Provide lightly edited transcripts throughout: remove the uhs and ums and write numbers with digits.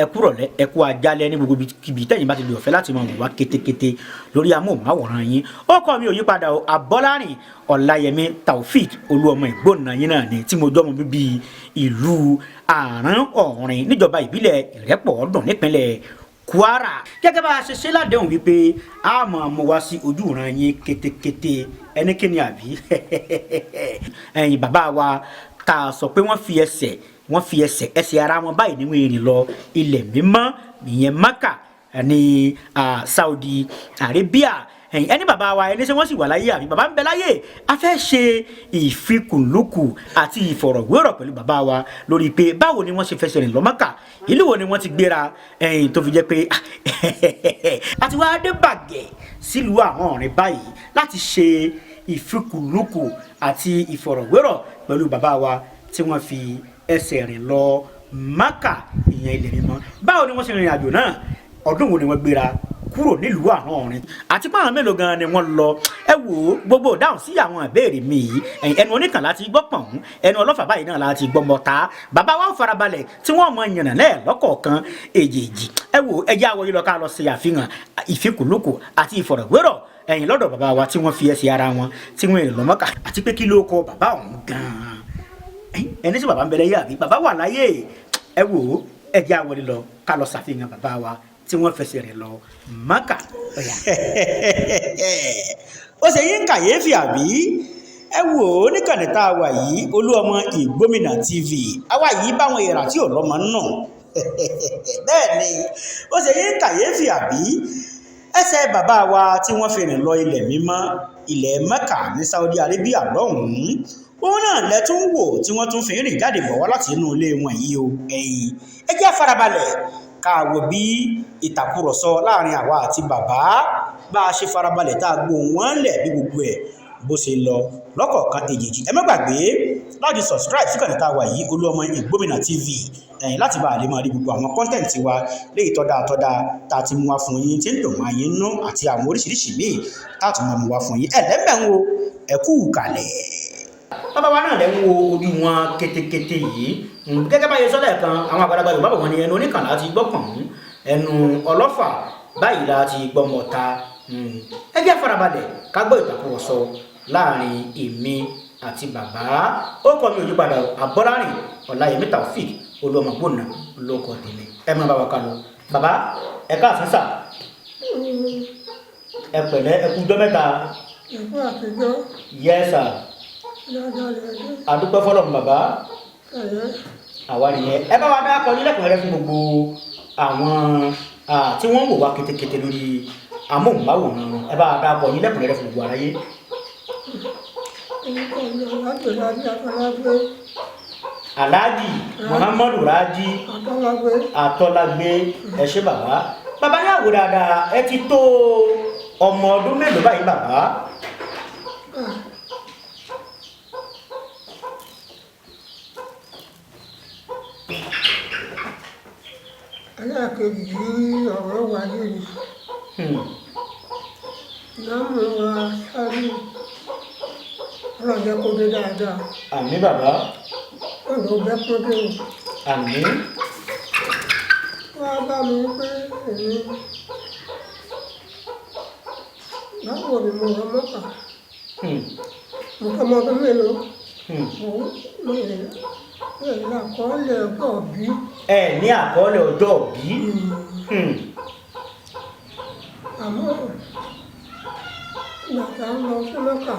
Ẹ kú rọ̀lẹ́, ẹ kú àjálẹ́ ní gbogbo ibi tẹ́yin bá ti lè ọ̀fẹ́ láti máa wò wá kétékété lórí amóhùnmáwòrán yín. Ó kọ́ mi ò yípadà o, Abọ́lárìn Ọláyẹmí Taofik Olúọmọ Ìgbónà yín náà ni, tí mo jọ́ mọ bíbí ìlú Àrán Ọ̀rìn níjọba ìbílẹ̀ Ìrẹ́pọ̀ Ọdún nípínlẹ̀ Kwara. Gẹ́gẹ́ bá a ṣe ṣe ládéhùn wípé a máa mú wá sí ojú ìran yín kétékété, ẹnikẹ́ni àbí ẹ̀yin bàbá wa tá a sọ pé wọ́n fi ẹsẹ̀ ara wọn báyìí níwọ̀n ìrìn lọ ilẹ̀ mímọ́, ìyẹn Maka ní Saudi Arabia. Ẹni bàbá wa, ẹni ṣé wọ́n sì wà láyé àbí bàbá ń bẹ láyé? A fẹ́ ṣe ìfikùnlukù àti ìfọ̀rọ̀wérọ̀ pẹ̀lú bàbá wa lórí pé báwo ni wọ́n ṣe fẹsẹ̀ rìn lọ Maka, ìlú wo ni wọ́n ti gbéra, ẹ̀yìn tó fi jẹ́ pé àti wá dé bàgẹ́ sílùú àwọn ọ̀rìn báyìí láti ṣe ìfikùnlukù àti ìfọ̀rọ̀wérọ̀ pẹ̀lú bàbá wa tí wọ́n fi ẹsẹ̀ rìn lọ Maka, ìyẹn ilẹ̀ mímọ́. Báwo ni wọ́n ṣe rìnrìn àjò náà? Ọdún wo ni wọ́n gbéra kúrò nílùú àwọn ọ̀rìn, àti pé àwọn mélòó gan ni wọ́n lọ? Ẹ wò ó, gbogbo dáhùn sí àwọn ìbéèrè mi yìí, ẹnu oníkàn láti gbọ́ pọ̀n, ẹnu ọlọ́fà báyìí náà láti gbọ́ mọ́ta. Bàbá wa farabalẹ̀ tí wọ́n mọ yànnà náà lọ́kọ̀ọ̀kan èjèèjì. Ẹ wò, ẹ jẹ́ àwọn yìí lọ ká lọ ṣe àfihàn ìfikùnlukù àti ìfọ̀rọ̀wérọ̀ ẹ̀yìn lọ́dọ̀ bàbá wa tí wọ́n fi ẹsẹ̀ ara wọn tí wọ́n rìn lọ Mọ́kà, àti pé kí ló kọ bàbá ọ̀hún gan-an. Ẹni tí bàbá ń bẹ láyé àbí bàbá wà láyé? Ẹ wò ó, ẹ jẹ́ àwọn yìí lọ ká lọ ṣàfihàn bàbá wa tí wọ́n fẹsẹ̀ rìn lọ Maka. Ó ṣe yín kàyéfì àbí? Ẹ wò ó, níkànnì tá a wà yìí, Olúọmọ Ìgbómìnà TV, àwa yìí báwọn èèrà tí ò lọ́mọ nù. Bẹ́ẹ̀ ni, ó ṣe yín kàyéfì àbí? Ẹsẹ̀ bàbá wa tí wọ́n fi rìn lọ ilẹ̀ mímọ́, ilẹ̀ Mẹ́kà ní Saudi Arabia lọ́hùn-ún, òun náà lẹ́tún wò tí wọ́n tún fi rìn jáde bọ̀ wá láti inú ilé wọn yìí o. Ẹ̀yìn ẹ jẹ́ farabalẹ̀ ká wo bí ìtàkùrọ̀sọ láàrin àwa àti bàbá bá a ṣe farabalẹ̀ tá a gbóhùn wọn lẹ̀, bí gbogbo ẹ̀ bó ṣe lọ lọ́kọ̀ọ̀kan èjèèjì. Ẹ má gbàgbé láti subscribe síkànnì tá a wà yìí, Olúọmọ Ìgbómìnà TV, ẹ̀yìn láti bá a lè máa rí gbogbo àwọn content wa léyìí tọ́da tọ́da tá a ti mú wá fún yín tí ń dùn máa yín nú, àti àwọn oríṣiríṣi míì tá a tún máa mú wá fún yín. Ẹ̀lẹ́mẹ̀ ń wo, ẹ kú kàlẹ̀. Bàbá wa náà lẹ́ ń wo ojú wọn kétékété yìí. Gẹ́gẹ́ bá yẹ sọ́lẹ̀ kan, àwọn àgbàlagbà Yorùbá bọ̀, wọ́n ní ẹnu oníkàn láti gbọ́ pọ̀n, ẹnu ọlọ́fà báyìí láti gbọ́ mọ̀ta. Ẹ jẹ́ farabalẹ̀ ká gbọ́ ìtàkùrọ̀sọ láàrin èmi àti bàbá. Ó kọ́ mi ò yípadà, Àbọ́lárìn Ọláyẹmí Taofik Olúọmọgbòna ló kọ tèmi. Ẹ máa bá wa ká lọ. Bàbá, ẹ káàsán sà. Ẹ pẹ̀lẹ́, ẹ kú ọjọ́ mẹ́ta. Ẹ̀kú àtijọ́. Yes sir. Dáadáa lẹ́dẹ́. Àdúpẹ́ fọlọ́run, bàbá. Ẹ̀yẹ́. Àwa nìyẹn. Ẹ bá wa dá akọ nílẹ̀kùnrẹ́rẹ́ fún gbogbo àwọn tí wọ́n ń wò wá kétékété lórí amóhùnmáwòrán wọn. Ẹ bá wa dá akọ nílẹ̀kùnrẹ́rẹ́ fún gbogbo aráyé. Orúkọ mi Aláàjì Rájí Atọ́lágbé. Alhaji Muhammadu Raji Atọ́lágbé. Atọ́lágbé. Ẹ ṣé, bàbá. Bàbá ní àwò dáadáa, ẹ ti tó ọmọ ọdún mélòó báyìí, bàbá? Ah. Ẹlẹ́ẹ̀kejì yìí ọ̀rọ̀ wáyé ni. Ìmáàmù wa sáré, ọlọ́jẹ́ kó dé dáadáa. Àmín, bàbá. Ọ̀rọ̀ bẹ́ kó dé o. Àmín. Wọ́n á bá mi pé èmi báwo ni mo rọ mọ́kà. Mo fẹ́ mọ ọdún mélòó. Mo lè àkọọ́lẹ̀ ọjọ́ bí. Ẹ ní àkọọ́lẹ̀ ọjọ́ bí. Àmọ́ ìgbà tá a ń lọ sí Mẹ́kà,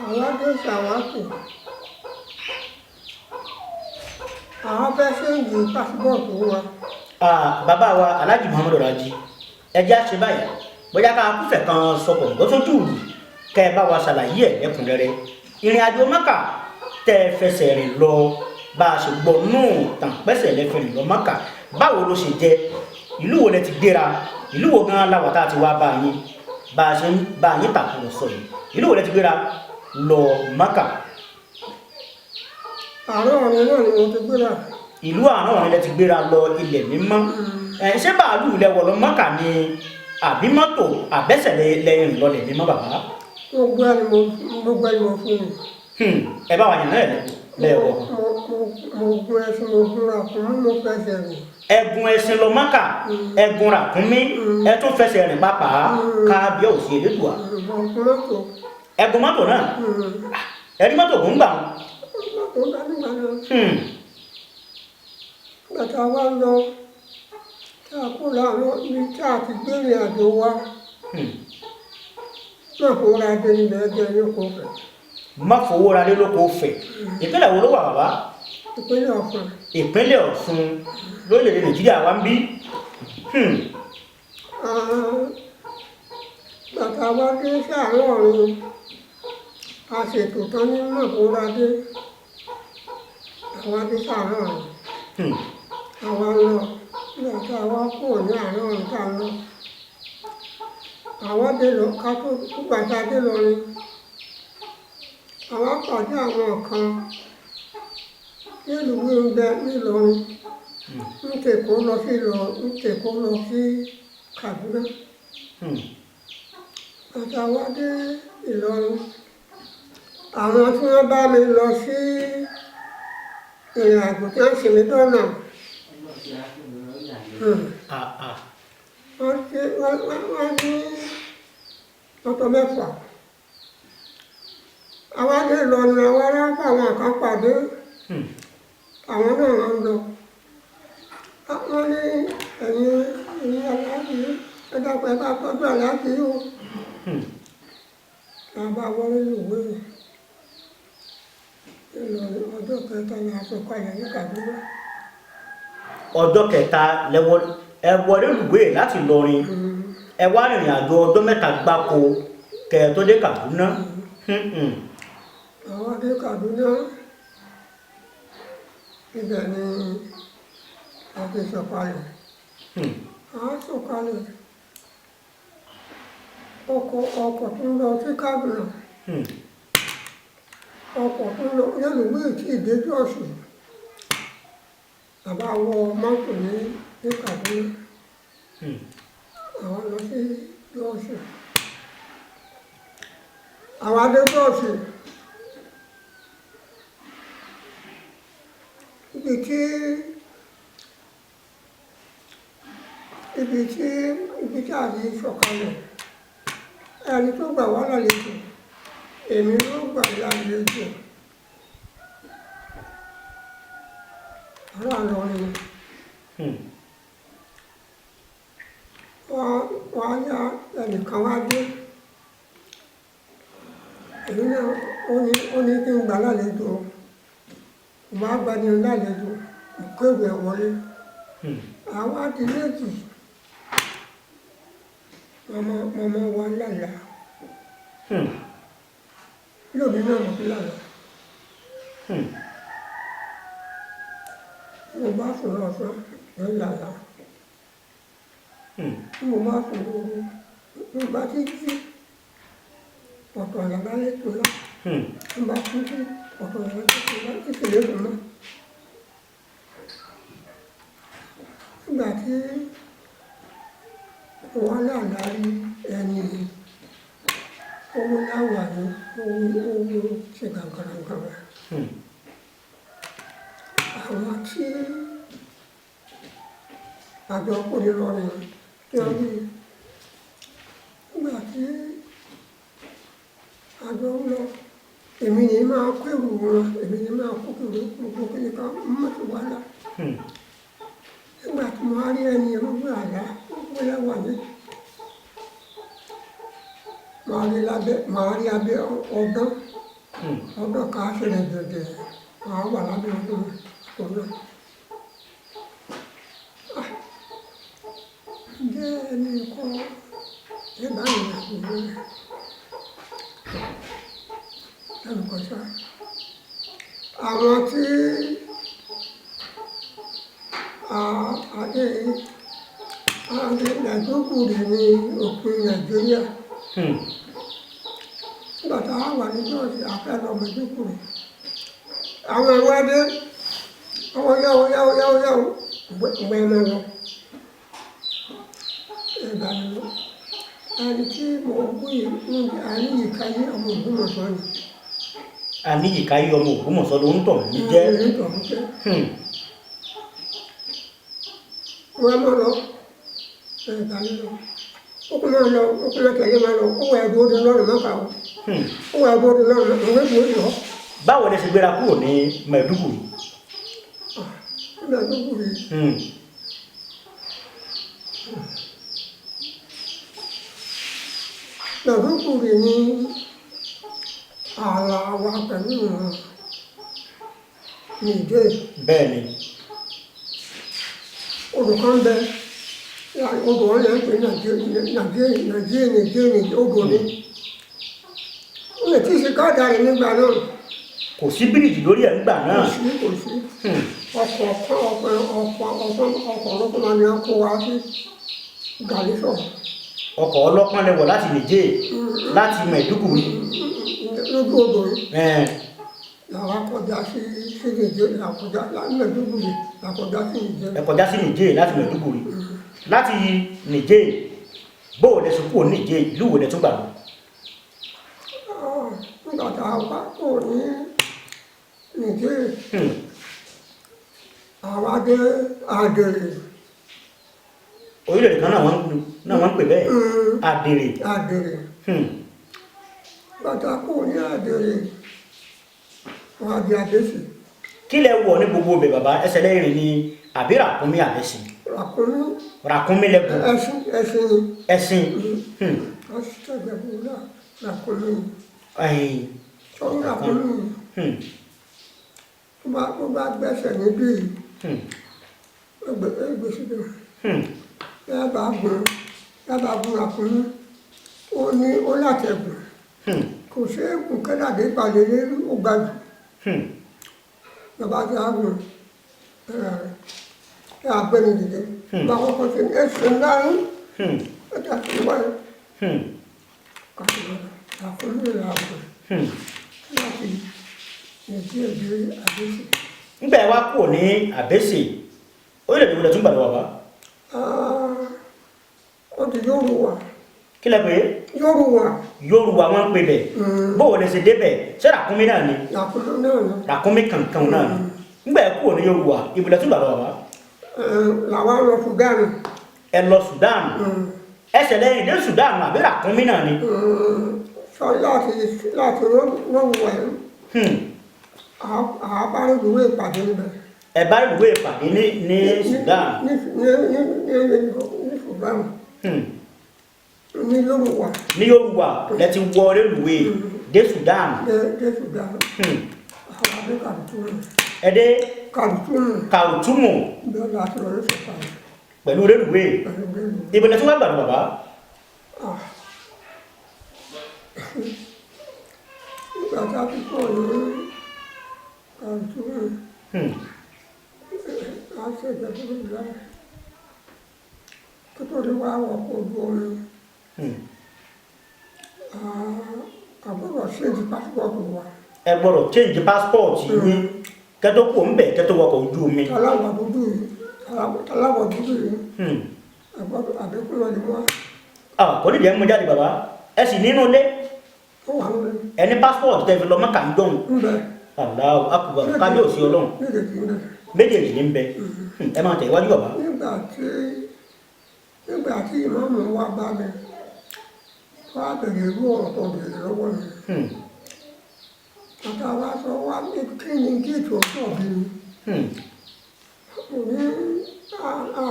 àwa dé Ṣàwátì. Àwọn fẹ́ change passport wa. Ah, bàbá wa Alhaji Muhammadu Raji, ẹ jẹ́ àṣẹ báyìí, bóyá ká kúfẹ̀ kan sọpọ̀ gbọ́sójú ìlú, kẹ́ ẹ bá wa ṣàlàyé ẹ̀ lẹ́kùnrẹ́rẹ́. Ìrìn àjò Mẹ́kà tẹ́ ẹ fẹsẹ̀ rìn lọ, bá a ṣe gbọ́ nù tàn pẹ́sẹ̀ lẹ́fẹ̀ rìn lọ Mẹ́kà, báwo ló ṣe jẹ́? Ìlú wo lẹ ti gbéra? Ìlú wo gan láwà tá a ti wá bá yín, bá a ṣe ń bá yín tàkùrọ̀sọ yìí? Ìlú wo lẹ ti gbéra lọ Mẹ́kà? Àárọ̀ ọ̀run náà ni mo ti gbéra. Ìlú àárọ̀ ọ̀run lẹ ti gbéra lọ ilẹ̀ mímọ́. Ẹ ṣé bàálù lẹ wọ̀ lọ Mẹ́kà ni, àbí mọ́tò, àbẹ́sẹ̀ lẹ rìn lọ lẹ̀ mímọ́, bàbá? Gbogbo ẹni mo fún mi. Ẹ bá wa yàn náà lẹ́kọ̀ọ́. Lẹ́ẹ̀kọ̀ọ̀kan. Mo gun ẹṣin, mo gun ràkúnmí, mo fẹsẹ̀ rìn. Ẹ̀gùn ẹṣin lọ Mákà, ẹ̀gùn ràkúnmí, ẹ tún fẹsẹ̀ rìn pàápàá. Kábíyèsí Elédùà. Mo gun mọ́tò. Ẹ̀gùn mọ́tò náà? Ẹ̀rí mọ́tò gùn gbà wọn. Mọ́tò bá nígbà náà. Nígbà tá a wá lọ, tá a kó láàárọ̀ ní tá a ti gbé ìrìn àjò wa, náà kó ra dé níbẹ̀ jẹ́ ní kò fẹ̀. Má fowó ra lé lóko fẹ̀. Ìpínlẹ̀ wo ló wà, bàbá? Ìpínlẹ̀ Ọ̀ṣun. Ìpínlẹ̀ Ọ̀ṣun, lórílẹ̀‐èdè Nàìjíríà wa ń bí. Nígbà tá a wá dé sáàárọ̀ ọ̀run, a ṣètò tán ní Mọ̀fúnradé, àwa dé sáàárọ̀ ọ̀run. Àwa lọ. Nígbà tá a wá kúrò ní àárọ̀ ọ̀run tá a lọ, àwa dé lọ ká tó. Nígbà tá a dé lọrin, àwa pàdé àwọn kan nílùú Wíńbẹ nílọrin, ń tèkó lọ sí lọ, ń tèkó lọ sí Kaduna. Bàtà wá dé Ìlọrin, àwọn tí wọ́n bá mi lọ sí ìrìn àjò tí wọ́n sì mí dọ́nà. Ah, ah. Wọ́n ṣe wọ́n ní ọ̀tọ̀ mẹ́fà. Àwa dé Ìlọrin, àwa aráàlú àwọn kan pàdé. Àwọn náà wọ́n ń lọ. Wọ́n ní ẹ̀yin aláàbí, ẹ dákun, ẹ bá tọ́jú aláàbí o. A bá wọlé ìwé Ìlọrin, ọjọ́ kẹta ni a sọ̀kalẹ̀ ní Kaduna. Ọjọ́ kẹta ẹ wọlé lùgbé láti Ìlọrin, ẹ wá rìnrìn àjò ọjọ́ 3 gbáko kẹ́ ẹ tó dé Kaduna. Àwọn dé Kaduna, ibẹ̀ ni a ti sọ̀kalẹ̀. A sọ̀kalẹ̀, ọkọ̀ tó ń lọ sí Kaduna, ọkọ̀ tó ń lọ rélùwéè tí ì dé Jọ́ọ̀sì. Bàbá wọ mọ́tò ní Kaduna. Àwọn lọ sí Jọ́ọ̀sì. Àwọn adé Jọ́ọ̀sì. Ibi tí a ti sọ̀kalẹ̀, ẹni tó gbà wá lálejò, èmi ló gbà lálejò. Ará Ìlọrin. Wọ́n á yá ẹnìkan wá dé. Èmi náà ó ní kí n gbà lálejò. Mo bá gba ní lálejò, mo kérò ẹ̀ wọlé. Àwa di méjì. Màmá wa lálàá. Lónìí náà mo fi lálàá. Mo bá sùn lọ́sàn, mo ń lálàá. Mo bá sùn lóru, mo bá ti jí, ọ̀tọ̀ àlàbá lè tó lá. Mo bá tún jí, ọ̀tọ̀ àlàbá lè tó lá, ìṣẹ̀lẹ̀ tó mọ́. Nígbà tí mo wá lálàá rí ẹni yìí, owó láwà ní owó ṣe gàngàràngàrà. Àwọn tí àjọ kò ní lọrin tí wọ́n rí nígbà tí àjọ ń lọ, èmi ní máa kó èrò wọn, èmi ní máa kó èrò gbogbo kíni kan mọ́tò wàhálà. Nígbà tí mo wá rí ẹni lójú àlá, ó láwà ní, màá rí lábẹ́, màá rí abẹ́ ọdán, ọdán kan á ṣẹlẹ̀ gẹ̀gẹ̀, màá wà lábẹ́ ọdún tó náà. Ah, ǹjẹ́ ẹni kọ́ ẹ bá ìrìn àjò rẹ̀ lẹ́nu kọjá? Àwọn tí adé adé Nàìjíríà ní òpin Nàìjíríà. Nígbà tá a wà ní Jọ́ọ̀sì, a fẹ́ lọ Maiduguri. Àwọn ìwádìí ọwọ́ yáwó yáwó yáwó yáwó gbẹ mọ́ lọ. Ìgbà lọ. Ẹni tí mo wí ní àárín yìí káyé ọmọ Ògbómọ̀ṣọ́ ni. Aníyìkáyé ọmọ Ògbómọ̀ṣọ́ ló ń tọ̀ ní jẹ́. Onítọ̀hún jẹ́. Wọ́n máa lọ ẹ̀ báyìí lọ. Ó kún máa lọ, ó kún máa tẹ̀lé máa lọ, ó wà ẹ̀dùn ó di lọ́rùn mọ́ka o. Ó wà ẹ̀dùn ó di lọ́rùn mọ́ka, òun èdè ó lọ. Báwo lẹ ṣe gbéra kúrò ní Maiduguri? Maiduguri. Maiduguri ní ààlà wa pẹ̀lú Nìjéè. Bẹ́ẹ̀ ni. Odò kan bẹ, odò wọn lè ń pè Nàìjíríà, Nàìjíríà, Nàìjíríà, odò ni. Ó lè tí ì ṣe káàdà rẹ̀ nígbà náà. Kò sí bíríìjì lórí ẹ̀ ńgbà náà. Kò sí, kò sí. Ọkọ̀ ọkọ̀ ọkọ̀ ọkọ̀ ọkọ̀ ọlọ́pàá máa ní ọkọ̀ wá sí Gàlísọ̀. Ọkọ̀ ọlọ́pàá lẹ wọ̀ láti Nìjéè, láti Maiduguri. Lójú odò yìí. Làwa kọjá sí Nìjéè, làkọjá láti Maiduguri, làkọjá sí Nìjéè. Ẹ kọjá sí Nìjéè láti Maiduguri. Láti Nìjéè, bóò lẹ ṣe kúrò ní Nìjéè, ìlú wo lẹ tún gbà lọ? Nígbà tá a wá kúrò ní Nìjéè, àwa dé Àdèrè. Orílẹ̀-èdè kan náà wọ́n ń pè bẹ́ẹ̀. Àdèrè. Àdèrè. Nígbà tá a kúrò ní Àdèrè, wọ́n á di Àbẹ́sì. Kí lẹ wọ̀ ní gbogbo ibẹ̀ bàbá? Ẹsẹ̀ lẹ́yìn ni àbí ràkúnmí àbẹ́sìn? Ràkúnmí. Ràkúnmí lẹ gùn. Ẹṣin, ẹṣin ni. Ẹṣin. Wọ́n ti tẹ̀gbẹ́ fún un náà, ràkúnmí ni. Sọ́yìn ràkúnmí ni. Tó bá gbẹ́sẹ̀ níbí yìí, ó gbé síbẹ̀. Yábàá gun ràkúnmí, ó ní ó látẹ̀gùn. Kò sí ègùn kẹ́dàdé balẹ̀ lérí ó ga jù. Bàbá ti á gùn, ẹ àgbẹ̀ni dìde. Bá kọ́kọ́ ṣe ní ẹsẹ̀ ńlá ń. Ẹ ta sí wáyé. Kàtó ràkúnmí là gùn. Láti Nàìjíríà dé Àbẹ́sì. Nígbà ẹ wá kúrò ní Àbẹ́sì, orílẹ̀-èdè wo lẹ tún gbà lọ bàbá? Ó di Yorùbá. Kí lẹ pè é? Yorùbá. Yorùbá wọ́n ń pè bẹ̀. Bóò lẹ ṣe débẹ̀? Ṣé ràkúnmí náà ni? Ràkúnmí náà ni. Ràkúnmí kankan náà ni. Nígbà ẹ kúrò ní Yorùbá, ibo lẹ tún gbà lọ bàbá? Làwa lọ Sudan. Ẹ lọ Sudan. Ẹsẹ̀ lẹ́yìn dé Sudan àbí ràkúnmí náà ni? Sọ láti Yorùbá yìí. Àá bá rélùwé ìpàdé níbẹ̀. Ẹ bá rélùwé ìpàdé ní Sudan. Ní Sudan. Ní Yorùbá. Ní Yorùbá lẹ ti wọ rélùwé dé Sudan. Dé Sudan. Àwọn adé Kàrùtúmù. Ẹ dé Kàrùtúmù. Kàrùtúmù. Bẹ́ẹ̀ láti lọ ní sọ̀kalẹ̀. Pẹ̀lú rélùwé. Pẹ̀lú rélùwé. Ibo lẹ tún wá gbà lọ bàbá? Nígbà tá a ti kúrò ní Kàrùtúmù. A ṣe ìjọba ìlú kí tó di wá wọkọ̀ ojú omi. A gbọ́dọ̀ change passport wa. Ẹ gbọ́dọ̀ change passport yín kẹ́tọ́ kò ń bẹ̀ kẹ́tọ́ wọkọ̀ ojú omi. Aláwọ̀ dúdú yìí, aláwọ̀ dúdú yìí. Àgbọ̀dọ̀ àbíkú lọ ni wá. Kò ní ìdí ẹ̀ mú jáde bàbá. Ẹ sì nínú ilé. Ó wà nílé. Ẹ ní passport tẹ́ fi lọ Mẹ́kà ń dọ̀hún. Ń bẹ. Allahu Akbar, kábíyèsí Ọlọ́run. Méjèèjì ń bẹ. Méjèèjì ní ń bẹ. Ẹ máa tẹ̀ iwájú bàbá. Nígbà tí ìmáàmù wa bá mi, wá bèrè irú ọ̀rọ̀ tó bèrè lọ́wọ́ mi. Bàtà wa sọ wá ní kí ni déètì ọjọ́ bí mi. Mo ní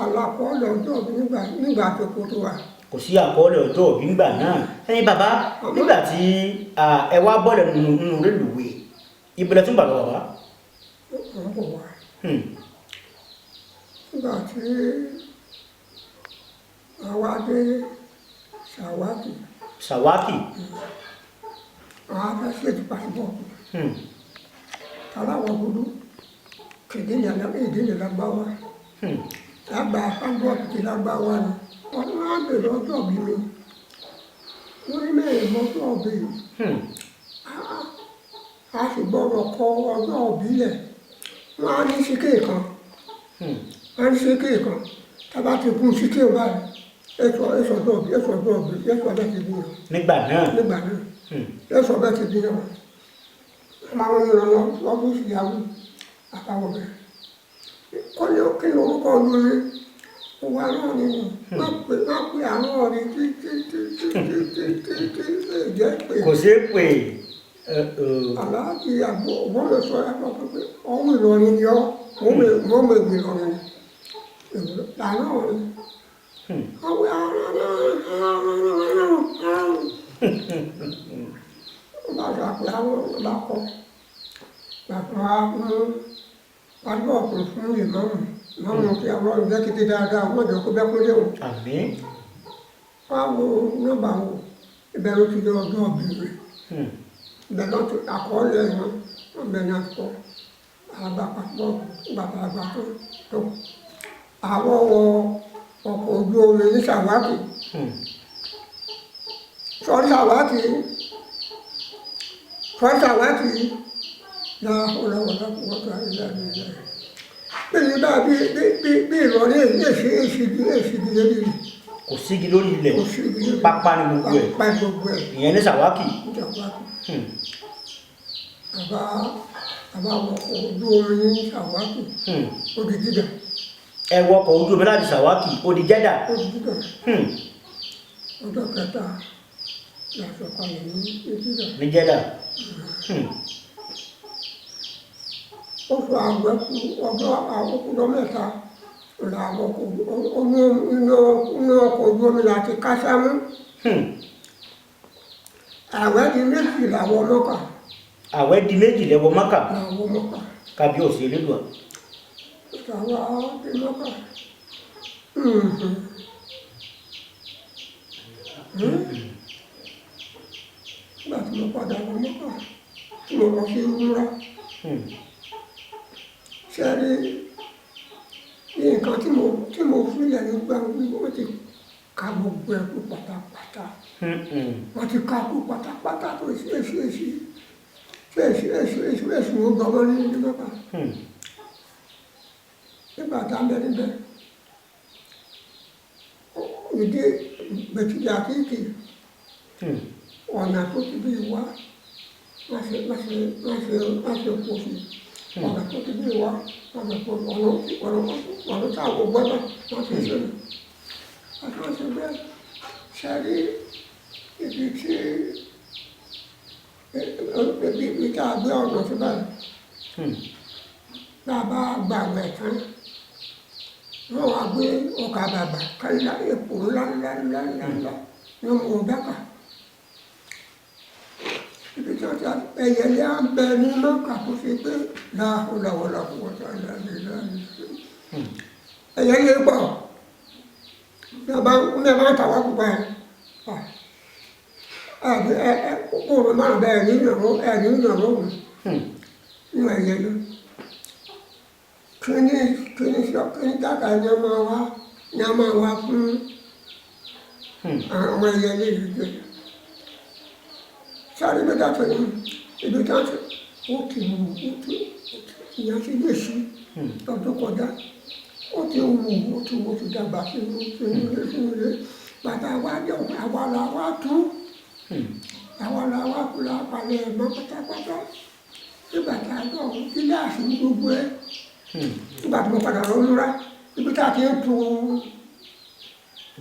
àlàkọọ́lẹ̀ ọjọ́ bí nígbà tó kó tó wà. Kò sí àkọọ́lẹ̀ ọjọ́ òbí ńgbà náà. Ẹ̀yin bàbá, nígbà tí ẹ wá bọ́ọ̀lẹ̀ nínú rélùwé, ibo lẹ tún gbà lọ bàbá? Ó ń bọ̀ wá. Nígbà tí àwa dé Ṣàwákì. Ṣàwákì. Àwa fẹ́ ṣètì pàṣípọ̀tù. Aláwọ̀ dúdú kìdí ní ìdílé lágbáwá. Lágbà pàṣípọ̀tù ti lágbáwá ni. Wọ́n á bèrè ọjọ́ bí mi. Wọ́n ní mẹ́rin mọ́tò bí. A sì gbọ́dọ̀ kọ ọjọ́ òbí lẹ̀. Wọ́n á ní síkè kan. Wọ́n á ní síkè kan. Tábà ti gún síkè báyìí. Ẹ̀sọ̀ ọjọ́ òbí, ẹ̀sọ̀ ọjọ́ òbí, ẹ̀sọ̀ ọjọ́ ti bí yàn. Nígbà náà. Nígbà náà. Ẹ̀sọ̀ ọjọ́ ti bí yàn. Máa ń lọ ọ́fíìsì ìyàwó àtàwọn bẹ̀rẹ̀ kọ́ ni ó kí ni orúkọ ọdún mi wà náà nínú wọ́n pè àwọn ọ̀rẹ́ tí tí tí tí tí tí tí tí lè jẹ́ pé Kò ṣeé pè é. Aláàjì àgbo wọ́n lè sọ ẹ́ pé ọ̀hún Ìlọrin ni ọ́, wọ́n mọ̀ èwe Ìlọrin ni lànà ọ̀rẹ́ ọ̀hún ó bá sọ pé àwọn ọba kọ bàbá mú pàdé ọkùnrin fún ìmọ̀mù ìmọ̀mù kí àwọn ọ̀rẹ́ kété dáadáa wọ́n jọ kó bẹ́ẹ̀ kó léwu. Àmín. Wọ́n á wo nọ́mbà wo ibẹ̀ ló ti dé ọjọ́ ọ̀bìnrin ibẹ̀ ló ti àkọọ́lẹ̀ wọn wọ́n bẹ̀ ní akọ àgbà pàpọ̀ bàbá àgbà tó tó àwọn wọ ọkọ̀ ojú omi ní Sàwákì sọ́rí Sàwákì sọ́rí Sàwákì náà ọlọ́wọ́ lọ́kùnrin ilẹ̀ ilẹ̀ bí ní bá bí bí bí ìrọ̀lẹ́ èsì èsì èsì ìdílé bí Kò sígi lórí ilẹ̀. Kò sí igi lórí. Pápá ni gbogbo ẹ̀. Pápá gbogbo ẹ̀. Ìyẹn ní Sàwákì. Ní Sàwákì. Bàbá bàbá wọkọ̀ ojú omi ní Sàwákì. Ó di Jídà. Ẹ wọkọ̀ ojú omi láti Sàwákì, ó di Jẹ́dà. Ó di Jídà. Ọjọ́ kẹta la sọ̀kalẹ̀ ní Jídà. Ní Jẹ́dà. Oṣù àgbẹ̀ kú ọjọ́ àkókò mẹ́ta la wọkọ̀ inú ọkọ̀ ojú omi láti Kásámú. Àwẹ̀ di méjì làwọn Mọ́kà. Àwẹ̀ di méjì lẹ́wọ̀ Mọ́kà. Làwọn Mọ́kà. Kábíyèsí Elédùà. Àwa di Mọ́kà. Nígbà tí mo padà lọ Mọ́kà, tí mo lọ sí Umrah. Ṣé ẹ rí nǹkan tí mo fílẹ̀ nígbà wọ́n ti ka gbogbo ẹ̀ kú pátápátá. Wọ́n ti ka kú pátápátá tó èsì èsì èsì èsì èsì èsì èsì ó gbọmọ ní ní Mọ́kà. Nígbà tá a bẹ níbẹ̀, ìdí gbẹ̀tìjà kéèké ọ̀nà tó ti bí wá má ṣe má ṣe má ṣe má ṣe kó sí ọ̀nà tó ti bí wá má ṣe kó ọ̀nà ọ̀nà ọ̀nà tá a kò gbọ́dọ̀ má ṣe ṣe nù. Àti wọ́n ṣe bẹ́ẹ̀ ṣe rí ibi tí ibi tá a gbé ọ̀nà sí báyìí. Bá a bá gbàgbẹ́ tán, wọ́n wá gbé ọkà bàbà kálá epo ńlá ńlá ńlá ńlá ńlá ní ọmọ ọ̀dáka. Ibi tí wọ́n ti ẹyẹlé á bẹ ní Mọ́kà kó ṣe pé láhùláwọ̀lá kò wọ́n ta láhùláwọ̀lá. Ẹyẹlé pọ̀ ní ọba ní ọba ń tàwa púpọ̀ ẹ̀ ẹ̀ ẹ̀ kóòrò márùn bẹ́ẹ̀ ní ìyàwó ẹ̀ ní ìyàwó òun nínú ẹyẹlé. Kíní kíní sọ kíní dáka ní ọmọ wa ní ọmọ wa fún àwọn ẹyẹlé yìí jẹ. Sáré bí dàtọ̀ ní ibi tí wọ́n ti ó ti wù ó ti ìyẹn ti lè sí lọ́dún kọjá. Ó ti wù ó ti wù ó ti dàgbà sínú sínú ilé sínú ilé. Bàtà wa dé àwa la wá tú. Àwa la wá kú la palẹ̀ mọ́ pátápátá. Nígbà tá a lọ kíláàsì ní gbogbo ẹ̀. Nígbà tí mo padà lọ múra, ibi tá a ti ń tu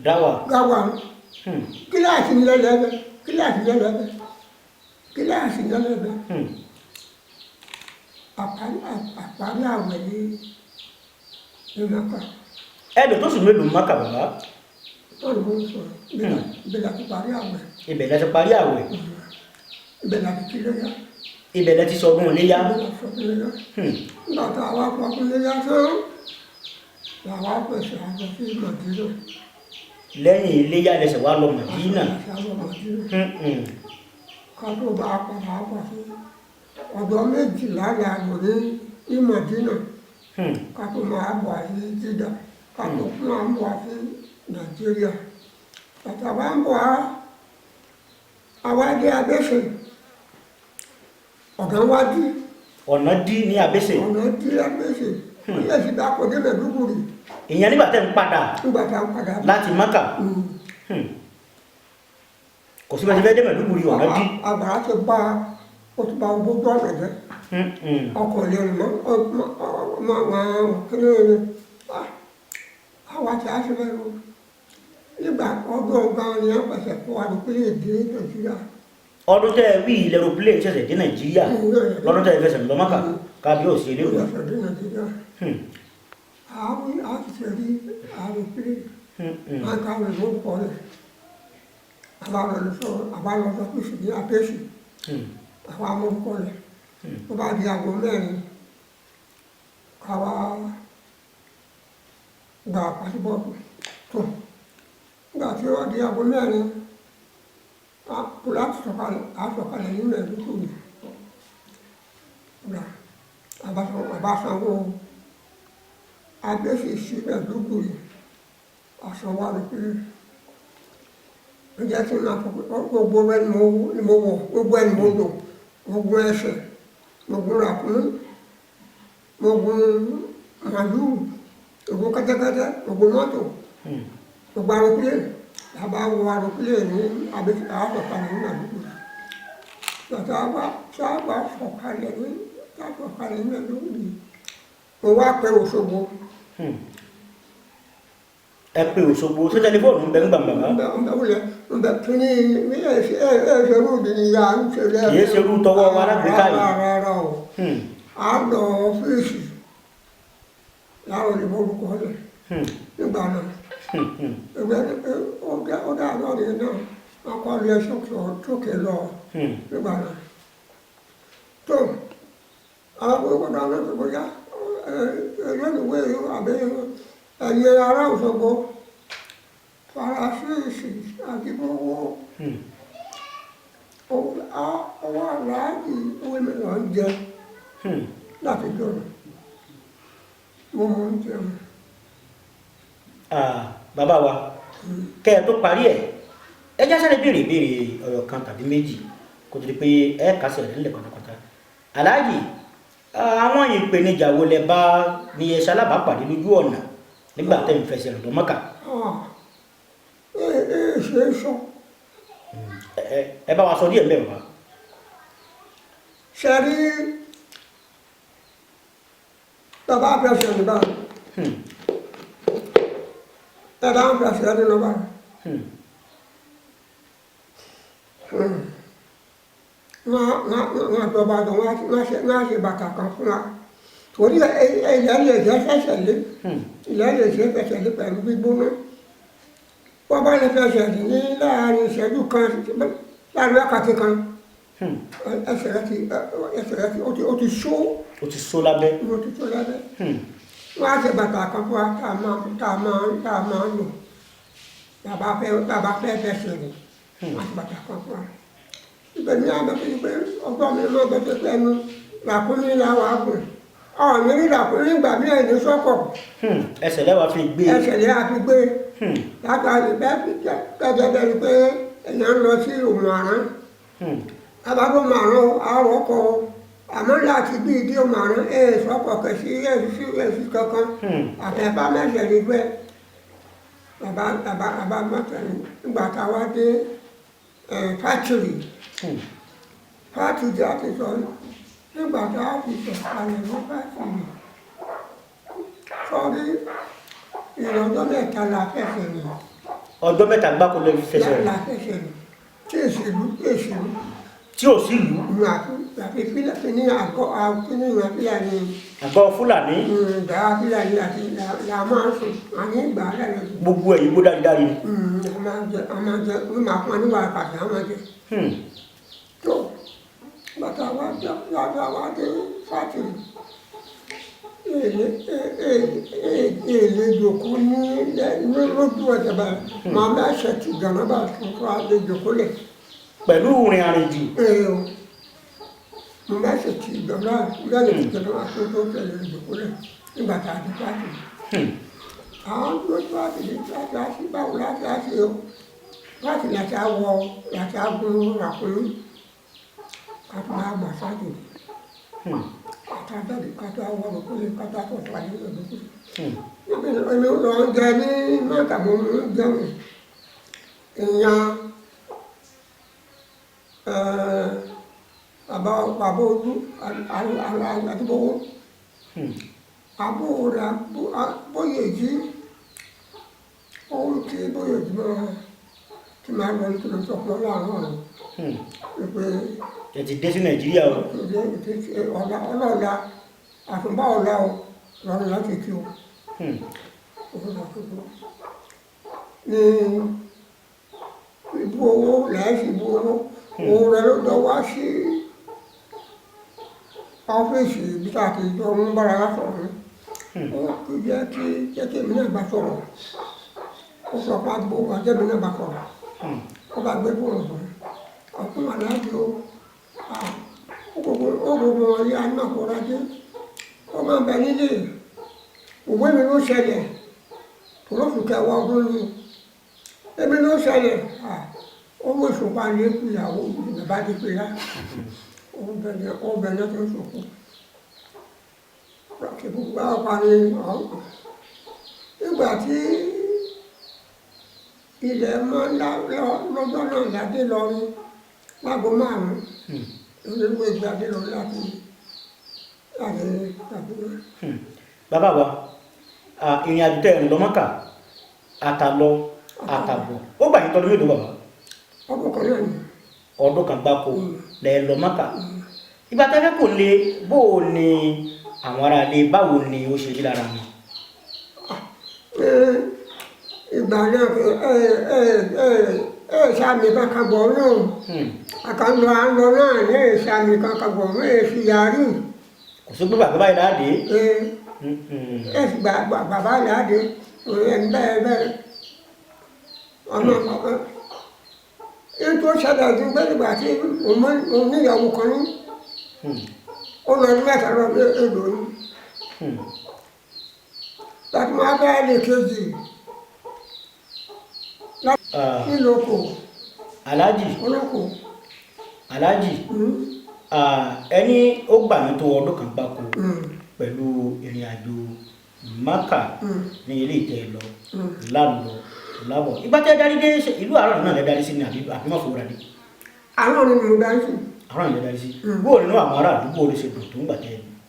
Dáwà. gáwà kíláàsì ní lẹ́lẹ́bẹ̀ kíláàsì ní lẹ́lẹ́bẹ̀ kíláàsì ní lẹ́lẹ́bẹ̀. Àparí àwẹ̀ ní ní Mọ́kà. Ẹ lò tó sùn mélòó Mọ́kà bàbá? Tọ́lù mo ń sọ̀rọ̀ ibẹ̀ la ti parí àwẹ̀. Ibẹ̀ lẹ ti parí àwẹ̀. Ibẹ̀ la ti kí léyà. Ibẹ̀ lẹ ti sọdún iléyá. Ibẹ̀ la sọdún iléyá. Nígbà tá a wá sọdún iléyá tán, làwa pèsè àjọ sí Mọ̀dínà. Lẹ́yìn iléyá lẹsẹ̀ wá lọ Mọ̀dínà. Lẹsẹ̀ wá lọ Mọ̀dínà. Ká tó bá a padà bọ̀ sí ọ̀dọ́ méjìlá la lò ní Mọ̀dínà. Ká tó máa bọ̀ sí Jídà. Ká tó máa bọ̀ sí Nàìjíríà. Bàtà wa ń bọ̀ á, àwa dé Abẹ́sẹ̀. Ọ̀gá wa dí. Ọ̀nà dí ní Abẹ́sẹ̀. Ọ̀nà dí Abẹ́sẹ̀. Ó yẹ kí bá kọ dé Mẹ̀dúgùrì. Ìyẹn nígbà tẹ́ ń padà. Nígbà tá ń padà. Láti Mọ́kà. Kò sí bá ti fẹ́ dé Mẹ̀dúgùrì, ọ̀nà dí. Àgbàrá ti bá Ó ti ba gbogbo ọ̀nà jẹ́. Ọkọ̀ lè rìn mọ́ ọmọ àwọn kéré àwa tí a ṣe bẹ́ẹ̀ lọ. Nígbà ọdún ọgbà ni a pàṣẹ kó wa ní pílẹ̀ dé Nàìjíríà. Ọdún tẹ́ ẹ wí ilẹ̀ aeroplane ṣẹ̀ṣẹ̀ dé Nàìjíríà lọ́dún tẹ́ ẹ fẹsẹ̀ lọ Mákà, kábíyèsí eléwà. Ó ṣẹ̀ṣẹ̀ dé Nàìjíríà. Àwọn a ti ṣe rí aeroplane. Wọn ká lè ló pọ̀ rẹ̀. Àbá lọ sọ fún ìṣèlú àpèsè. Àwọn amórúkọ rẹ̀. Ó bá di aago 4 ká wá gba pásípọ̀tù tó. Nígbà tí ó di aago 4, a kò láti sọ̀kalẹ̀, a sọ̀kalẹ̀ nínú ẹ̀dúgbò mi. Ọ̀dà àbá sanwó agbésì sí ẹ̀dúgbò yìí, àsanwó àlùkùrẹ́. Ó jẹ́ kí n máa fọ pé gbogbo ẹni mo wọ̀, gbogbo ẹni mo lò, mo gun ẹsẹ̀, mo gun ràkúnmí, mo gun màlúù, mo gun kẹ́tẹ́kẹ́tẹ́, mo gun mọ́tò, mo gba aeroplane. Bàbá wọ aeroplane ní àsọ̀kalẹ̀ ní àdúgbò. Bàtà bá sábà sọ̀kalẹ̀ ní sọ̀kalẹ̀ ní àdúgbò yìí, mo wá pé Òṣogbo. Ẹ pé Òṣogbo, ṣé tẹlifóònù ń bẹ ń gbà bàbá? Nbẹ nbẹ wulẹ nbẹ kíní mi ẹ ṣe ẹ ẹ ṣe irú mi ni ya ń ṣe lẹ. Kì í ṣe irú tọwọ́ wa alágbèéká yìí. Rárá o. A lọ ọ́fíìsì láwọn olùkọ́ orúkọ rẹ̀ nígbà náà. Ìgbẹ́ ó dá lọ́ọ̀rì náà, wọ́n kọ́ lé sókè lọ nígbà náà. Tó àwọn orúkọ náà ló ti bóyá ẹlẹ́nuwé àbí ẹ̀yẹ ará Òṣogbo Farasíìsì Àjíbówó owó aláàjì owó mi lọ ń jẹ láti jọrọ mo mọ ń jẹun. Ah, bàbá wa, kẹ́ ẹ tó parí ẹ̀, ẹ já sáré béèrè ìbéèrè ọ̀rọ̀ kan tàbí méjì kó tó di pé ẹ kásẹ̀ rẹ̀ nílẹ̀ pátápátá. Aláàjì, àwọn ìpèníjà wo lẹ bá ní ẹ ṣalábàápàdé lójú ọ̀nà nígbà tẹ́ ń fẹsẹ̀ rìn lọ Mọ́kà? Ẹ ẹ ṣe é sọ. Ẹ bá wa sọ díẹ̀ mbẹ́, bàbá. Ṣe rí bàbá fẹsẹ̀ ní báyìí, ẹ bá ń fẹsẹ̀ ní lọ báyìí. Wọ́n àjọba àjọ wọ́n á ṣe bàtà kan fún wa torí ilẹ̀ lè jẹ́ fẹsẹ̀ lé, ilẹ̀ lè jẹ́ fẹsẹ̀ lé pẹ̀lú gbígbóná. Wọ́n bá lè fẹsẹ̀ ní láàrin ìṣẹ́jú kan, láàrin wákàtí kan, ẹsẹ̀ rẹ ti ó ti ṣó. Ó ti só lábẹ́. Ó ti ṣó lábẹ́. Wọ́n á ṣe bàtà kan fún wa tá a máa lò bàbá fẹ́ fẹsẹ̀ rìn. Wọ́n á ṣe bàtà kan fún wa. Ibẹ̀ ní àbẹ̀ fi pé ọgbọ́n mi máa bẹ̀ pé ẹnu ràkúnmí la wà gùn ọ̀ọ́nì rí ràkúnmí nígbà mí ẹ̀ ní sọ́kọ̀. Ẹsẹ̀ lẹ́wàá fi gbé. Ẹsẹ̀ lè fi gbé látàrí bẹ́ẹ̀ fi jẹ́ bẹ́ẹ̀ bẹ́ẹ̀ ni pé èèyàn ń lọ sí Òmù-Àrán. Bàbá Òmù-Àrán àrọ̀ kọ, àmọ́ láti bí ìdí Òmù-Àrán ẹ̀ sọ́kọ̀ kẹ̀sí ẹ̀ sí kankan àtẹ̀bá mẹ́sẹ̀ ní gbẹ́. Bàbá bàbá bàbá mẹ́sẹ̀ nígbà tá a wá dé fátìrì fátìrì àti sọ nígbà tá a fi sọ̀kalẹ̀ ní fátìrì sọ́rí ìrọ̀jọ́ 3 la fẹsẹ̀ rìn. Ọjọ́ 3 gbáko lè fi fẹsẹ̀ rìn. La fẹsẹ̀ rìn tí èsì ìlú tí èsì ìlú. Tí ò sí ìlú. Àfi fílẹ̀ ní àgọ́ kíní ìwọ̀n Fúlàní. Àgọ́ Fúlàní. Ìgbà Fúlàní àti la máa ń sùn àní ìgbà lẹ́nu. Gbogbo ẹ̀yìn gbó dáridári ni. A máa jẹ, a máa jẹ, wọ́n máa fún wa ní wàrà pàṣẹ, a máa jẹ. Tó bàtà wa dé, bàtà wa dé fátìrì, èlé jòkó ní lójú ẹsẹ̀ báyìí, màá bá ṣe ti gànà bá sùn fún alẹ́ jòkó lẹ̀. Pẹ̀lú ìrìn àrìnjù. Ee o, mo bá ṣe ti gànà lẹ́nu ti gànà bá tó tó tẹ̀lé jòkó lẹ̀ nígbà tá a di fátìrì. Àwọn dúró fátìrì láti á sí báwo láti á sí o láti láti á wọ láti á gún ràkúnmí ká tó máa gbà fátìrì. Ká tó jáde, ká tó wọ ràkúnmí, ká tó tó wà nínú ìlú. Níbi èmi lọ ń jẹ ní mọ́tà, mo ń jẹun ìyàn. Bàbá Bàbá bàbá ojú àdúgbò àbúrò rẹ̀ Bóyèjì, ó tí Bóyèjì máa tí máa lọ nítorí sọ̀kọ́ láàárọ̀ rẹ̀ pé Ẹ ti dé sí Nàìjíríà o. Ọ̀la ọlọ́ọ̀la àtúnbá ọ̀la o lọ́rùn láti kí o. Ní ibú owó lẹ́ẹ̀sì ibú owó òun rẹ̀ ló jọ wá sí ọ́fíìsì ibi tá a ti jọ ń bára wa sọ̀rọ̀ ní. Ó kì í jẹ́ kí èmi náà bá sọ̀rọ̀. Ó sọ pé àgbo àjẹmí náà bá sọ̀rọ̀. Ó bá gbé fóònù fún un. Ọkùnrin aláàbò ó gbogbo wọn yá náà kó rájé. Ó máa ń bẹ nílé. Òwe mi ló ṣẹlẹ̀. Tòlóṣù kẹwàá ọdún ni. Èmi ló ṣẹlẹ̀. Owó ìṣùpá ní ìyàwó bàbá ti pè lá. Ó bẹ̀ náà tó ń sọkún. Kí gbogbo àwọn parí ọ̀hún. Nígbà tí ilẹ̀ mọ́ lọ́jọ́ náà ládé lọrin láago 5. Olówó ìgbà dé lọ láti Kàdúná. Bàbá wa, ìrìn àjò tẹ́ ẹ̀ ń lọ Mọ́kà, àtàlọ àtàbọ̀, ó gbà yín tọdún mélòó, bàbá? Ọdún kan náà ni. Ọdún kan gbáko lẹ lọ Mọ́kà. Ìgbà tẹ́fẹ́ kò le, bó o ní àwọn ará ilé, báwo ni ó ṣe rí lára wọn? Ìgbà náà ẹ ẹ ẹ ẹ sàmì kankan bọ̀ náà. Àkànlọ à ń lọ náà ní ẹ sàmì kankan bọ̀ ẹ fi yàrí. Kò sí pé bàbá báyìí láàdé. Ẹ ẹ fi bàbá làdé ẹ bẹ́ẹ̀ bẹ́ẹ̀ ọmọ ètò ìṣẹ̀lẹ̀ ju pé nígbà tí òun níyàwó kan ní ó lọ ní mẹ́ta lọ bí èlò ní. Láti máa bẹ́ẹ̀ lè kejì nílòkò. Aláàjì. Olóko. Aláàjì, ẹni ó gbà yín tó ọdún kan gbáko pẹ̀lú ìrìn àjò Mákà ní ilé ìtẹ́ lọ lálọ lábọ̀. Ìgbà tẹ́ darí dé, ṣe ìlú àárọ̀ náà lẹ darí sí ni àbí má fowó ra dé? Àwọn ni mo darí sí. Àárọ̀ náà lẹ darí sí. Bó o nínú àwọn ará àdúgbò lè ṣe dùn tó ń gbà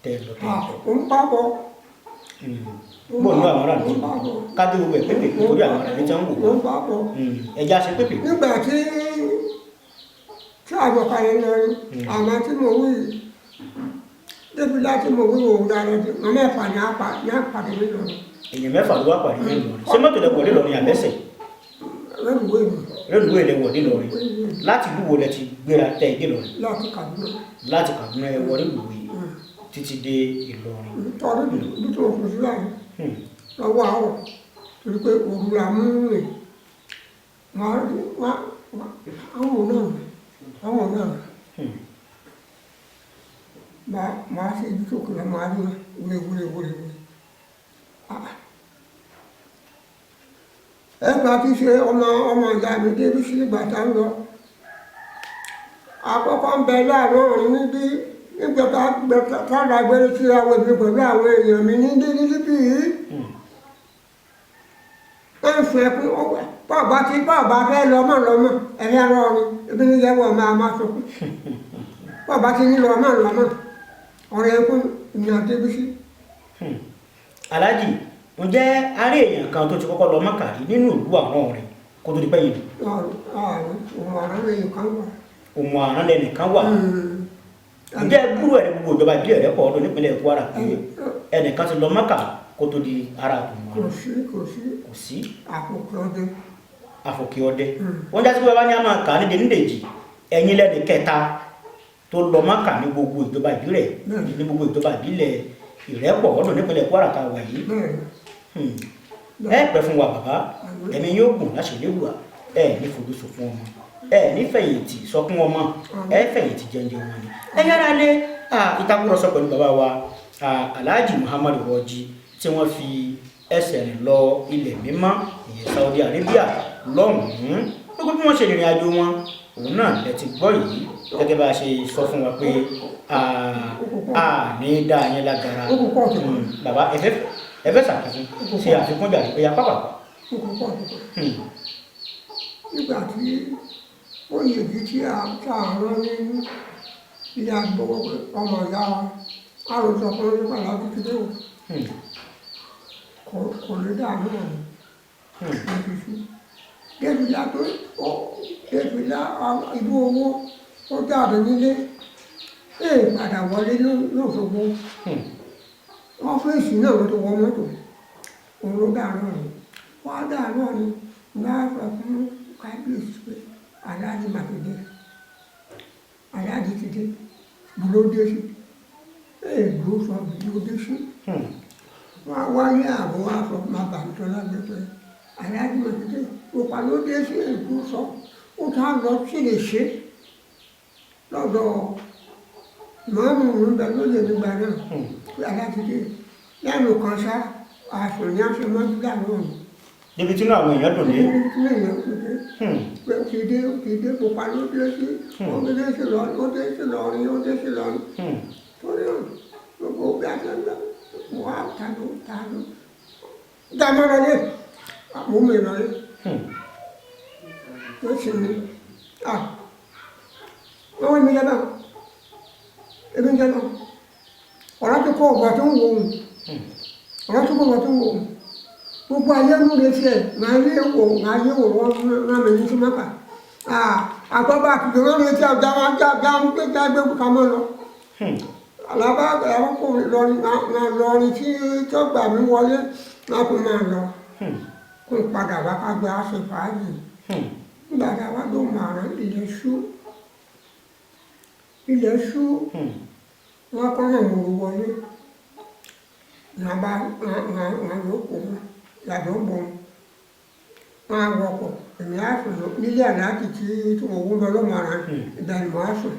tẹ́ lọ tẹ́ bọ̀? Ó ń bá bọ̀. Bó o nínú àwọn ará àdúgbò ká dé gbogbo ẹ̀ pépè torí àwọn ará ilé tí wọ́n ń wò. Ó ń bá bọ̀. Ẹja ṣe pépè. Nígbà tí àbọ̀kalẹ̀ lọ rí àmọ́ tí mo wí débi láti mo wí òun dára jù wọn mẹ́fà ní àpàdé nílò. Èèyàn mẹ́fà ló wá pàdé nílọrin. Ṣé mọ́tò lẹ wọ̀ nílọrin àbẹ́sẹ̀? Rẹ́lùwé mi. Rélùwé lẹ wọ̀ nílọrin. Láti ìlú wo lẹ ti gbéra tẹ́ ẹ dé Ìlọrin? Láti Kàdúná. Láti Kàdúná ẹ wọ rélùwé títí dé Ìlọrin. Tọ́lú bí tó kù sí láyé lọ́wọ́ àárọ̀ torí pé òru la mú rìn wọ́n àwọn náà àwọn náà máa ṣe ibi tó kù lọ máa rí wúlé wúlé wúlé wúlé. Ẹ bá ti ṣe ọmọ ọmọ ìyá mi débi sí ìgbà tá ń lọ àkọ́kọ́ ń bẹ láàárọ̀ òun níbí nígbà tá a lágbére sí àwọn èmi pẹ̀lú àwọn èèyàn mi ní níbí yìí. Wọ́n ń sọ ẹkún bọ́ọ̀bá tí bọ́ọ̀bá fẹ́ lọ mọ́ ẹ̀yà rọrùn ebi ní yẹ́wọ́ máa máa sọkún bọ́ọ̀bá tí ní lọ mọ́ ọ̀rẹ́ ẹkún ìyàn Adébísí. Aláàjì, ǹjẹ́ a rí èèyàn kan tó ti kọ́kọ́ lọ Mákà rí nínú ìlú àwọn ọ̀rẹ́ kó tó di pẹ́ yìí? Òun àrùn lẹ́yìn kan wà. Òun àrùn lẹ́nìkan wà. Ǹjẹ́ gbúrò ẹ̀ ní gbogbo ìjọba ìbílẹ̀ rẹ̀ pọ̀ ọdún nípínlẹ̀ Kwara pé ẹnìkan ti lọ Mákà kó tó di ara àtòmọ́? Kò sí, kò sí. Kò sí. Àpòkè ọdẹ. Àfòkè ọdẹ. Wọ́n já sí pé bàbá ní a máa kà á nídìí nídèjì, ẹ̀yin lẹ́ni kẹta tó lọ Mákà ní gbogbo ìjọba ìbílẹ̀ ní gbogbo ìjọba ìbílẹ̀ Ìrẹ́pọ̀ ọdún nípínlẹ̀ Kwara tá a wà yìí. Ẹ pẹ́ fún wa bàbá, ẹ̀mí yóò gùn láṣẹ Elédùà, ẹ ní fojú sunkún ọmọ, ẹ ní fẹ̀yìntì sọkún ọmọ, ẹ fẹ̀yìntì jẹunjẹ wọn ni. Ẹ yára lé ìtakùrọ̀sọ pẹ̀lú bàbá wa Alhaji Muhammadu Rọjí tí wọ́n fi ẹsẹ̀ rìn lọ ilẹ̀ mímọ́ ìyẹn Saudi Arabia lọ́hùn-ún. Gbogbo bí wọ́n ṣe rìnrìn àjò wọn òun náà lẹ ti gbọ́ yìí gẹ́gẹ́ bá a ṣe sọ fún wa pé a ní dá yẹn lágara. Bàbá, ẹ fẹ́ ṣàfikún, ṣe àfikún jàre pé apá pàpà. Nígbà tí ó yèjì tí a rán ní Ilé agbowó ọmọ ìyá wa àròsọ fún nípa láti ti dé o. Kò lè dààmú ọ̀hún lójúṣu débìlá tó ó débìlá ibú owó ó jáde nílé, ee padà wọlé lóṣogbo. Ọ́fíìsì náà ló ti wọ mọ́tò, òun ló dààmú ọ̀hún wọ́n á dààmú ọ̀hún náà. Sọ fún kábíyèsí pé aláàjì má ti dé, aláàjì ti dé, ló dé sí ee ló sọ ló dé sí. Wọ́n á wáyé àbọ̀ wá sọ fún bàbá mi tọ́lá mi pé aláàjì má ti dé, òpà ló dé sí èkó sọ ó tá a lọ sí lè ṣe lọ́dọ̀ màámu ń bẹ lóye nígbà náà pé aláàjì dé lẹ́nu kan sá àṣùn ní aṣọ mọ́jú dànù ọ̀hún. Níbi tí inú àwọn èèyàn dùn dé. Ní èèyàn kò dé pé ti dé, ti dé, pupa ló dé sí, ó dé sí lọ, ó dé sí lọrin, ó dé sí lọrin. Torí náà gbogbo bí a ṣe ń gbà wà tàló tàló dámọ́rọ́lé àmúmi ìrọ̀lé ó sì ní à wọ́n wọ́n mi jẹ́ náà, èmi jẹ́ náà ọ̀rọ̀ tó kọ́ ọ̀gbà tó ń wò ó, ọ̀rọ̀ tó kọ́ ọ̀gbà tó ń wò ó, gbogbo ayé ń retí ẹ̀ máa yé wò, máa yé wò wọ́n rán mi ní sí mọ́kà àgbọ̀bá àtijọ́ wọn retí ọjà wọn já já ń gbé já gbé ká mọ́ lọ. Àlàbá àwọn kò lọrin máa lọrin tí tó gbà mí wọlé wọn kò máa lọ kó n padà wá ká gbé aṣọ fàájì. Nígbà tá a wá dó màrán, ilẹ̀ ṣú, ilẹ̀ ṣú. Wọn kọ́ náà mò ń wọlé wọn bá wọn wọn yóò kó wọn yàtọ̀ ń bọ̀ wọn á wọkọ̀, èmi á sùn nílé àláàkì tí mo wú lọ lọ́mọ ara ìgbà ni mo á sùn.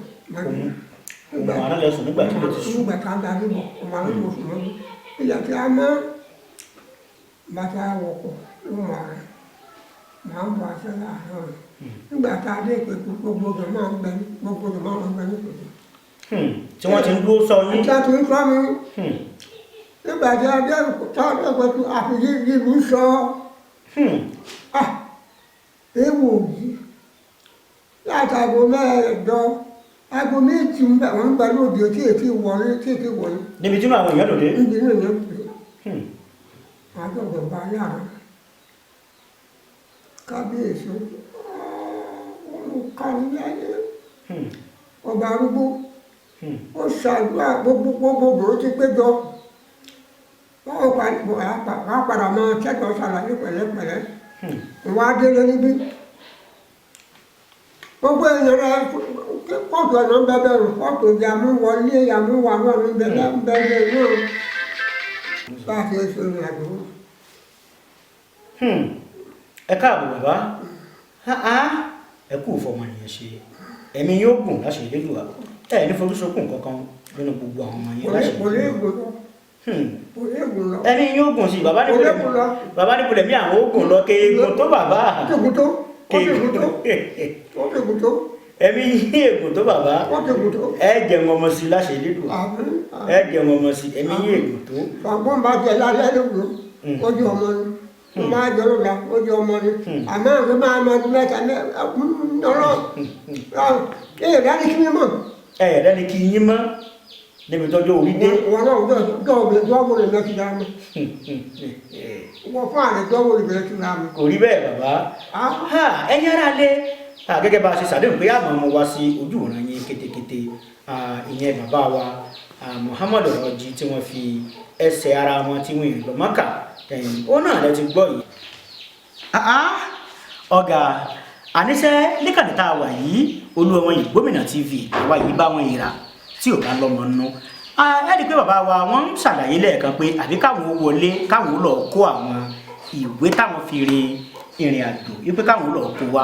Òun àná lẹ sùn nígbà tí mo ti sùn. Nígbà tá a darí bọ̀ ọmọ àlọ́ mo sùn lọ́dún ìyá tí a mọ́ bàtà wọkọ̀ lọ́mọ ara màá ń bọ̀ aṣọ láàárọ̀ rẹ̀. Nígbà tá a dé ìpèkú gbogbo ọ̀dọ̀ máa ń gbẹ ní gbogbo ọ̀dọ̀ máa ń gbẹ ní ìpèkú. Tí wọ́n ti ń dúró sọ yín. Àti àti ń sọ mi nígbà tí a dé ìpèkú àfi yíyí sọ. Ewu yìí láti aago 8, aago 2 ń bẹ̀ wọ́n ń gbẹ lóde tí ètí wọlé tí ètí wọlé. Níbi tí inú àwọn èèyàn dùn dé. Níbi inú èèyàn dùn dé. Àjọ̀dọ̀ bá láàrin kábíyèsí olùkàlùyáyé ọba arúgbó ó ṣàdúrà gbogbo gbogbo ó ti péjọ báwo wàá padà máa kẹ́kọ̀ọ́ ṣàlàyé pẹ̀lẹ́pẹ̀lẹ́ wọ́n á délé níbí gbogbo èèyàn rẹ kóòtù ọ̀nà ń bẹ́ẹ̀ bẹ́ẹ̀ kóòtù ìyàmú wọlé ìyàmú wà náà ń bẹ́ẹ̀ bẹ́ẹ̀ náà bá a ṣe ṣe ìrìn àjò. Ẹ káàbọ̀ bàbá, ẹ kú ìfọmọnìyàn ṣe, ẹ̀mí yóò gùn láṣẹ Elédùà, ẹ ní fojú sunkún kankan nínú gbogbo àwọn ọmọ yẹn láṣẹ Kò lè gùn lọ, kò lè gùn lọ. Ẹ̀mí yóò gùn sí bàbá ní kò lè bàbá ní kò lè mí àwọn ogun lọ kéegun tó bàbá. Ó ti gùn tó, ó ti gùn tó, ó ti gùn tó. Ẹ̀mí yín ègùn tó bàbá. Ó ti gùn tó. Ẹ jẹun ọmọ sí láṣẹ Elédùà, ẹ jẹun ọmọ sí, ẹ̀mí yín ègùn tó. Fàgbọ́n bá jẹ lálẹ́ lóru, ó jẹ ọmọ ni mo máa jẹ lọ́la, ó jẹ ọmọ ni àmọ́ àwọn máa ma ọdún 3 ọlọ́ ẹ̀ dárí kí mi mọ̀. Ẹ ẹ̀ dání kí yín mọ́ níbi tọ́jú orí dé. Wọn náà dọ́wọ́ lè lọ sí dáa mi, wọ́n fún àrẹ dọ́wọ́ lè lọ sí dáa mi. Kò rí bẹ́ẹ̀ bàbá. Ẹ̀yin ará lé, gẹ́gẹ́ bá a ṣe ṣàdéhùn pé àmọ́ mo wá sí ojú ìran yín kétékété, ìyẹn bàbá wa Muhammad Raji tí wọ́n fi ẹsẹ̀ ara wọn tí wọ́n yìn lọ Mákà ẹ̀yìn ó náà lẹ ti gbọ́ yìí. Ọ̀gá àníṣe níkànnì tá a wà yìí Olú Ọmọ Ìgbómìnà TV àwa yìí bá wọn ìrà tí ò bá lọ́mọ nú. Ẹ rí i pé bàbá wa wọ́n ń ṣàlàyé lẹ́ẹ̀kan pé àbí káwọn ó wọlé káwọn ó lọ kó àwọn ìwé táwọn fi rin ìrìn àjò wípé káwọn ó lọ kó wa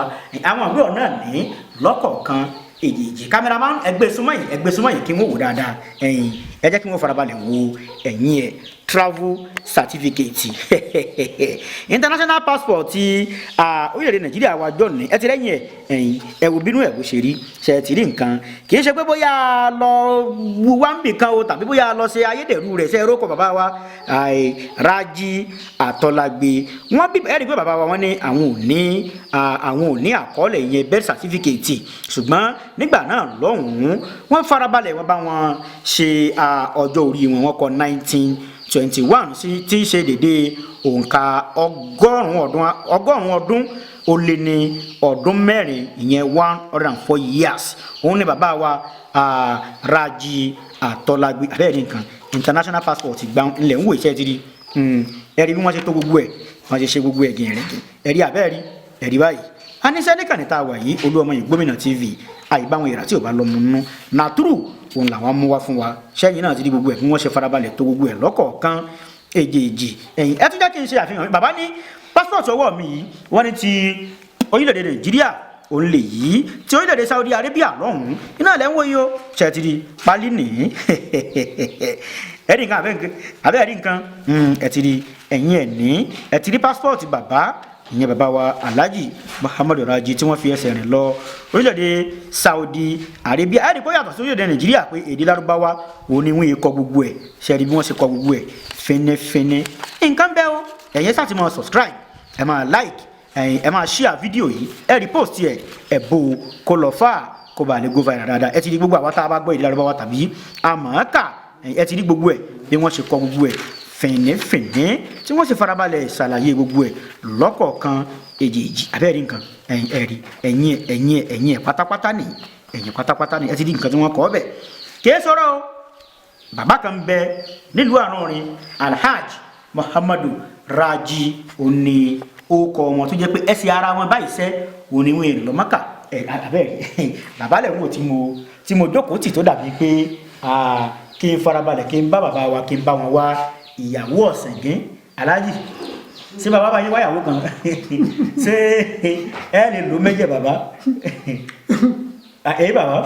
àwọn ìwé ọ̀nà ní lọ́kọ̀ọ̀kan èjèèjì. Cameraman ẹgbẹ́ súnmọ́ yìí, ẹgbẹ́ súnmọ́ yìí kí wọ́n wò dáadáa. Ẹ̀yìn Ẹ jẹ́ kí wọ́n farabalẹ̀ wo ẹ̀yìn ẹ̀. Travel certificate, international passport ti orílẹ̀-èdè Nàìjíríà wa jọ ní. Ẹ ti rẹ́yìn ẹ̀, ẹ̀yìn ẹ wo bínú ẹ̀ bó ṣe rí. Ṣe ti rí nǹkan? Kì í ṣe pé bóyá lọ wá ń bì kan o, tàbí bóyá lọ ṣe ayédèrú rẹ̀. Ṣe rókò bàbá wa Rájí Àtọ́lágbé, wọ́n bí ẹ rí i pé bàbá wa, wọ́n ní àwọn ò ní àkọọ́lẹ̀ yẹn, birth certificate. Ṣùgbọ́n nígbà náà lọ́hùn-ún, wọ́n farabalẹ̀, wọ́n bá wọn ṣe ọjọ́ orí wọn. Wọ́n kọ 1921 sí, tí í ṣe dédé òǹkà 100 ọdún, 100 ọdún ó lé ní ọdún 4, ìyẹn 104 years. Òun ni bàbá wa Rájí Àtọ́lágbé. Abẹ́rẹ́ nǹkan, international passport gba ilẹ̀ ń wò. Iṣẹ́ ti rí ẹ̀rí bí wọ́n ṣe tó gbogbo ẹ̀, wọ́n ṣe ṣe gbogbo ẹ̀ gẹ̀rẹ́. Ẹ̀rí abẹ́rẹ́ ẹ̀rí báyìí. Aníṣẹ́ níkànnì tá a wà yìí, Olú Ọmọ yìí Gómìnà TV, àìbáwọn ìrà tí ò bá lọ mú nú nàtúrù, òun làwọn mú wá fún wa. Sẹ́yìn náà ti di gbogbo ẹ̀ bí wọ́n ṣe farabalẹ̀ tó gbogbo ẹ̀ lọ́kọ̀ọ̀kan èjèèjì. Ẹ̀yìn ẹ tún jẹ́ kí n ṣe àfihàn bàbá ní passport ọwọ́ mi yìí. Wọ́n ní ti orílẹ̀-èdè Nàìjíríà òun lè yí, ti orílẹ̀-èdè Saudi Arabia lọ́hùn-ún iná ilẹ̀ ń wò yìí o. Ṣètìrì pálí nìyí, ẹ̀rí nǹkan abẹ́ ẹ̀rí nǹkan. Ẹ̀ ti rí ẹ̀yìn ẹ̀ ní, ẹ̀ ti rí passport bàbá, ìyẹn bàbá wa Alhaji Muhammadu Raji, tí wọ́n fi ẹsẹ̀ rìn lọ orílẹ̀-èdè Saudi Arabia. Ẹ̀rí kó yàtọ̀ sí orílẹ̀-èdè Nàìjíríà pé èdè Lárúbáwá òun ni wọ́n kọ gbogbo ẹ̀. Ṣe rí bí wọ́n ṣe kọ gbogbo ẹ̀ fínífíní? Nǹkan bẹ́ẹ̀ o. Ẹ̀yin ṣáà ti máa subscribe, ẹ máa like, ẹ̀yin ẹ máa share fídíò yìí, ẹ repost ẹ, ẹ bò ó kó lọ fà, kó bá lè go viral dáadáa. Ẹ ti rí gbogbo àwọn tá a bá gbọ́ èdè Lárúbáwá tàbí àmọ́ọ́kà, ẹ ti rí gbogbo ẹ̀ bí wọ́n ṣe kọ gbogbo ẹ̀ fìnífìní, tí wọ́n sì farabalẹ̀ ṣàlàyé gbogbo ẹ̀ lọ́kọ̀ọ̀kan èjèèjì. Abẹ́rẹ́ nǹkan, ẹ̀yìn ẹ̀rí ẹ̀yìn ẹ̀, ẹ̀yìn ẹ̀, ẹ̀yìn ẹ̀ pátápátá nì, ẹ̀yìn pátápátá nì. Ẹ ti rí nǹkan tí wọ́n kọ́ bẹ̀. Kìí sọ̀rọ̀ o. Bàbá kan bẹ nílùú Àránrin, Alhaj Muhammadu Raji òní orúkọ wọn, tó jẹ́ pé ẹsẹ̀ ara wọn báyìí sẹ́ òní wọn èrè lọ́mọ́kà ẹ̀. Abẹ́rẹ́ bàbá lẹ̀ ń wò tí mo jókòó tì, tó dàbí pé kí n farabalẹ̀, kí n bá bàbá wa, kí n bá wọn wá ìyàwó ọ̀sẹ̀gín. Aláàjì, ṣé bàbá bá yín wáyàwó kan? Ṣé ẹ lè lò méjì bàbá? Èyí bàbá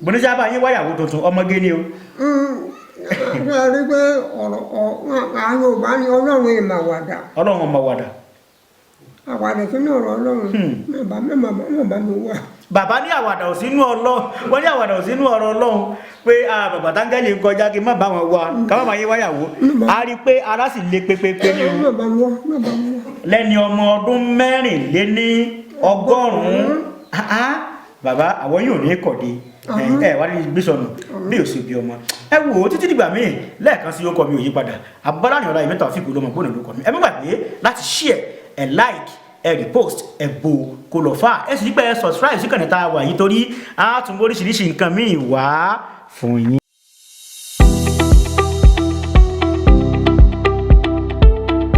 bóníṣẹ́ bá yín wáyàwó tuntun, ọmọge ni o. Ṣe rí pé ọ̀rọ̀ àwọn Yorùbá ní Ọlọ́run ìmọ̀ àwàdà. Ọlọ́run ọmọ wàdà. Àwàdà sínú ọ̀rọ̀ Ọlọ́run, mẹ́bàá mẹ́bàá mi wà. Bàbá ní àwàdà ò sínú Ọlọ́run. Wọ́n ní àwàdà ò sínú ọ̀rọ̀ Ọlọ́run pé bàbá táńgẹ́lì ń kọjá, kí n má bá wọn wá, ká má bá yín wáyàwó. A rí i pé ara sì le pépépé ní o. Mẹ́bàá mi wá, mẹ́bàá mi wá. Lẹ́ni ọmọ ọdún 184, bàbá, àwọn yóò ní kọ̀dé ẹ wá ní gbé sọnù bí ò sì bí ọmọ. Ẹ wò ó, títí dìgbà míì, lẹ́ẹ̀kan sí, ó kọ mi ò yí padà, Abọ́láni ọ̀la ìmẹ́ta òfin kò lọ́mọ gbóná ló kọ mi. Ẹ má gbàgbé láti share, ẹ like, ẹ repost, ẹ bò kó lọ fà, ẹ sì ní pé ẹ subscribe sí kànnì tá a wà yìí, torí a tún bó oríṣiríṣi nǹkan míì wá fún yín.